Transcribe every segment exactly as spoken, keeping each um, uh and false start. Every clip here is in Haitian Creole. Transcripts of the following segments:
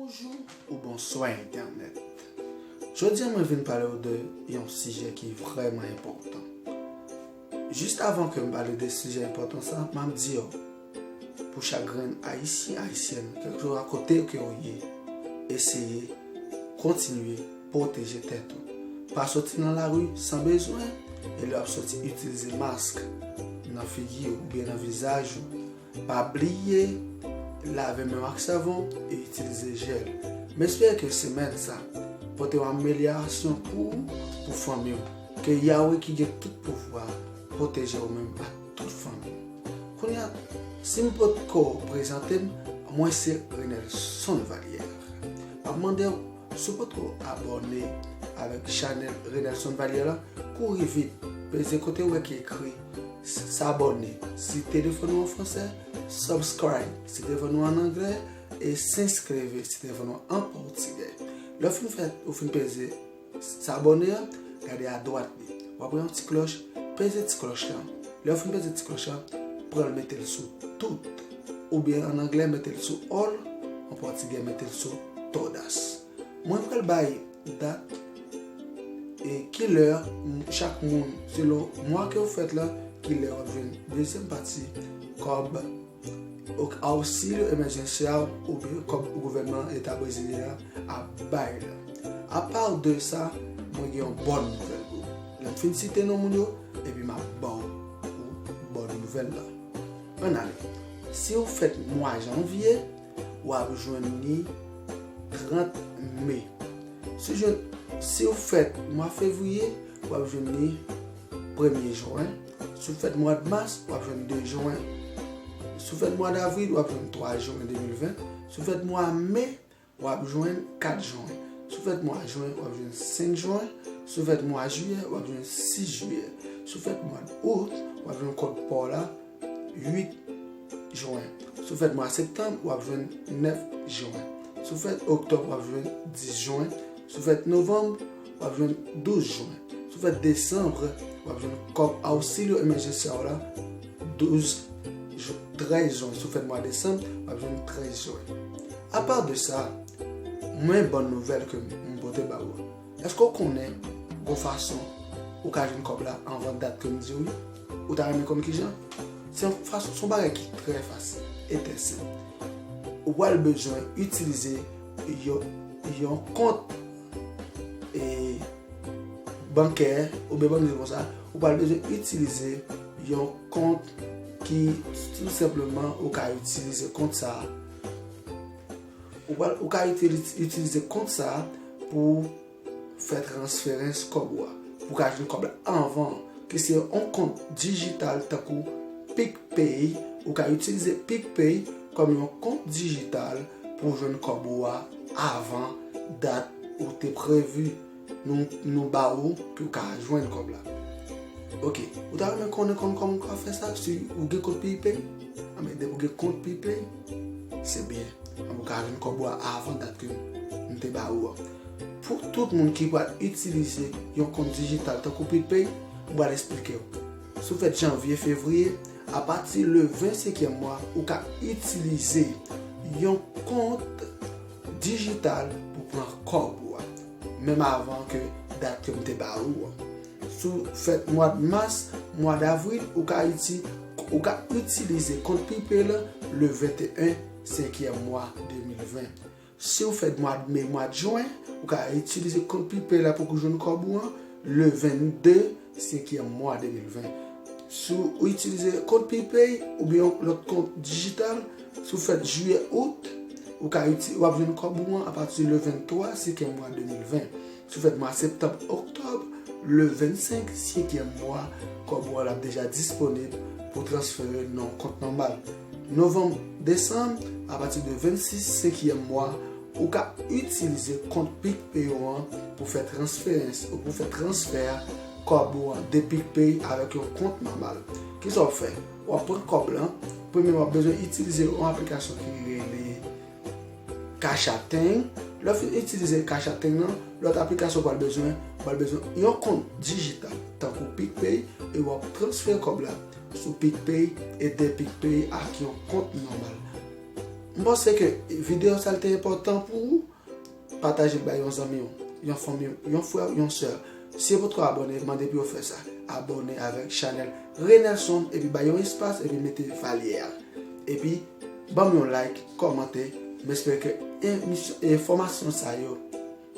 Bonjou ou bonswa entènèt. Jodi a mwen vin pale w de yon sijè ki vrèman enpòtan. Jis avan ke m pale de sijè enpòtan sa, m ap di w, pou chak grenn Ayisyen, Ayisyèn, kèlkeswa kote ke w ye, eseye kontinye pwoteje tèt ou. Pa soti nan lari san bezwen, e lè w ap soti, itilize mask nan figi w oubyen nan vizaj ou. Pa bliye lave men w ak savon e itilize jèl. M espere ke semèn sa pote yon amelyorasyon pou ou, pou fanmi w. Ke Yahweh ki gen tout pouvwa pwoteje w menm ak tout fanmi w. Kounye a, si m potko prezante m, mwen se Renelson Valière. M ap mande w, si w potko abòne avèk chanèl Renelson Valière la, kouri vit, peze kote w wè ki ekri s-, s'abonner si telefòn ou an fransè, subscribe si telefòn ou an anglè, e s'inscrire si telefòn ou an pòtigè. Lè w fin fè, ou fin peze s'abonner a, gade adwat li. W ap wè yon ti klòch, peze ti klòch la. Lè w fin peze ti klòch la, pran l mete l sou tout. Oubyen an anglè, mete l sou all, an pòtigè, mete l sou todas. Mwen pral bay dat e kilè m-, chak moun, selon mwa ke w fèt la, kilè w ap jwenn dezyèm pati kòb o-, auxílio emergencial oubyen kòb gouvènman eta brezilyen an ap bay la. Apa de sa, mwen gen yon bòn nouvèl pou ou. Lè m fin site non moun yo, epi m ap ba w bòn nouvèl la. Ann ale. Si w fèt mwa janvye, w ap jwenn li trant me. Si w jwenn, si w fèt mwa fevriye, w ap jwenn li premye jen. Si w fèt mwa mas, w ap jwenn de jen. Si w fèt mwa davril, w ap jwenn twa jen de mil ven. Si w fèt mwa me, w ap jwenn kat jen. Si w fèt mwa jen, w ap jwenn senk jen. Si w fèt mwa jiyè, w ap jwenn sis jiyè. Si w fèt mwa out, w ap jwenn kòb pa w la uit jen. Si w fèt mwa septanm, w ap jwenn nèf jen. Si w fèt oktòb, w ap jwenn dis jen. Si w fèt novanm, w ap jwenn douz jen. Si w fèt desanm, w ap jwenn kòb auxílio emergencial la, douz jen, trèz jen. Si w fèt mwa desanm, w ap jwenn trèz jen. Apa de sa, mwen bòn nouvèl ke m pote ba ou. Èske w konnen gon fason ou ka jwenn kòb la anvan dat ke m di w yo? Ou ta renmen konn kijan? Se yon fason, se yon bagay ki trè fasil e trè senp. Ou pral bezwen itilize yon, yon kont, e, bankè, oubyen ban m di l konsa, ou pral bezwen itilize yon kont ki tou senpleman ou ka itilize kont sa a. Ou pral, ou ka itili-, itilize kont sa a pou fè transferans kòb ou a. Pou w ka jwenn kòb la anvan, ke se yon kont dijital tankou PicPay, ou ka itilize PicPay kòm yon kont dijital pou w jwenn kòb ou a avan dat ou te previ nou, nou ba ou pou w ka jwenn kòb la. Ok, ou ta renmen konnen kòman, kòman ou ka fè sa si ou gen kont PicPay? Anben, depi ou gen kont PicPay, se byen. Anben, ou ka jwenn kòb ou a avan dat ke m te ba ou a. Pou tout moun ki pral itilize yon kont dijital tankou PicPay, m pral esplike w. Si w fèt janvye, fevriye, apati le vennsenkyèm mwa, ou ka itilize yon kont dijital pou pran kòb ou a, menm avan ke dat ke m te ba ou a. Si w fèt mwa mas, mwa davril, ou ka iti-, ou ka itilize kont PicPay la le venteyen senkyèm mwa de mil ven. Si w fèt mwa me, mwa jen, ou ka itilize kont PicPay la pou w jwenn kòb ou an le vennde senkyèm mwa de mil ven. Si w itilize kont PicPay oubyen yon lòt kont dijital, si w fèt jiyè, out, ou ka iti-, w ap jwenn kòb ou an apati le venntwa senkyèm mwa de mil ven. Si w fèt mwa septanm, oktòb, le vennsenk senkyèm mwa, kòb ou an l ap deja disponib pou transfere nan yon kont nòmal. Novanm, desanm, apati de vennsis senkyèm mwa, ou ka itilize kont PicPay ou an pou fè transferans ou pou fè transfè kòb ou an de PicPay avèk yon kont nòmal. Kisa w ap fè? W ap pran kòb lan, premye w ap bezwen itilize yon aplikasyon ki rele Cash App Ting. Lè w fin itilize Cash App Ting nan, lòt aplikasyon w pral bezwen, w pral bezwen yon kont dijital, tankou PicPay, e w ap transfè kòb la sou PicPay e de PicPay ak yon kont nòmal. M panse ke videyo sa l te enpòtan pou ou. Pataje l bay yon zanmi w, yon fanmi w, yon frè w, yon sè w. Si yo potko abòne, mande pou yo fè sa. Abòne avèk chanèl Renelson epi bay yon espas epi mete valyè a. Epi ban m yon like, kòmante. M espere ke emisyon, enfòmasyon sa yo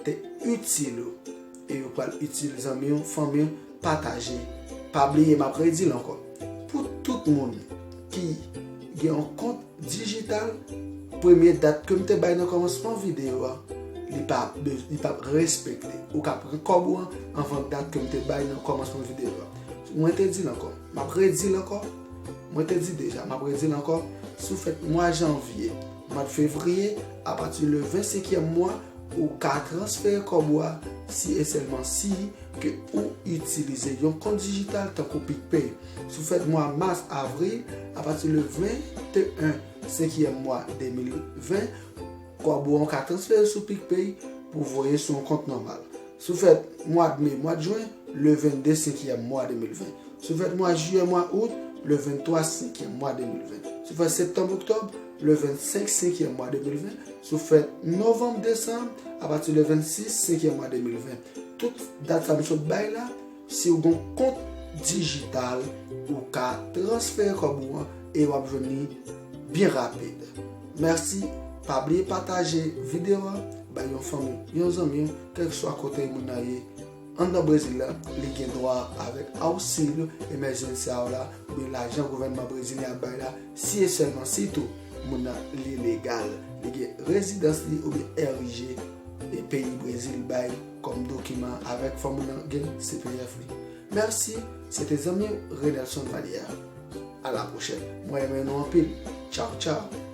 te itil ou e yo pral itil zanmi w, fanmi w, pataje. Pa bliye, m ap redi l ankò. Pou tout moun ki gen yon kont dijital, premye dat ke m te bay nan kòmansman videyo a, li pa, li pa respekte. Ou ka pran kòb ou an anvan dat ke m te bay nan kòmansman videyo a. Mwen te di l ankò, m ap redi l ankò. Mwen te di deja, m ap redi l ankò. Sou fèt mwa janvye, mwa fevriye, apati le ven senkyèm mwa, ou ka transfere kòb ou a si e sèlman si ke ou itilize yon kont dijital tankou PicPay. Sou fèt mwa mas, avril, apati le venteyen senkyèm mwa de mil ven, kòb ou an ka transfere sou PicPay pou voye sou yon kont nòmal. Sou fèt mwa de me, mwa de jen, le vennde senkyèm mwa de mil ven. Sou fèt mwa jiyè, mwa out, le venntwa senkyèm mwa de mil ven. Sou fèt septanm, oktòb, le vennsenk senkyèm mwa de mil ven. Sou fèt novanm, desanm, apati le vennsis senkyèm mwa de mil ven. Tout dat sa m sot bay la, si w gon kont dijital, ou ka transfere kòb ou an e w ap jwenn li byen rapid. Mèsi, pa bliye pataje videyo a, bay yon fanmi, yon zanmi, kèlkeswa kote moun nan ye. Anndan Brezil la, li gen dwa avèk auxílio emergencial la, oubyen lajan gouvènman brezilyen ap bay la, si e sèlman si tou moun nan li legal, li gen rezidans li oubyen R I G, e peyi Brezil bay kòm dokiman avèk fò moun nan gen C P F li. Mèsi, se te zanmi w Renelson Valière. A la pwochèn. Mwen renmen nou anpil. Tchaw, tchaw.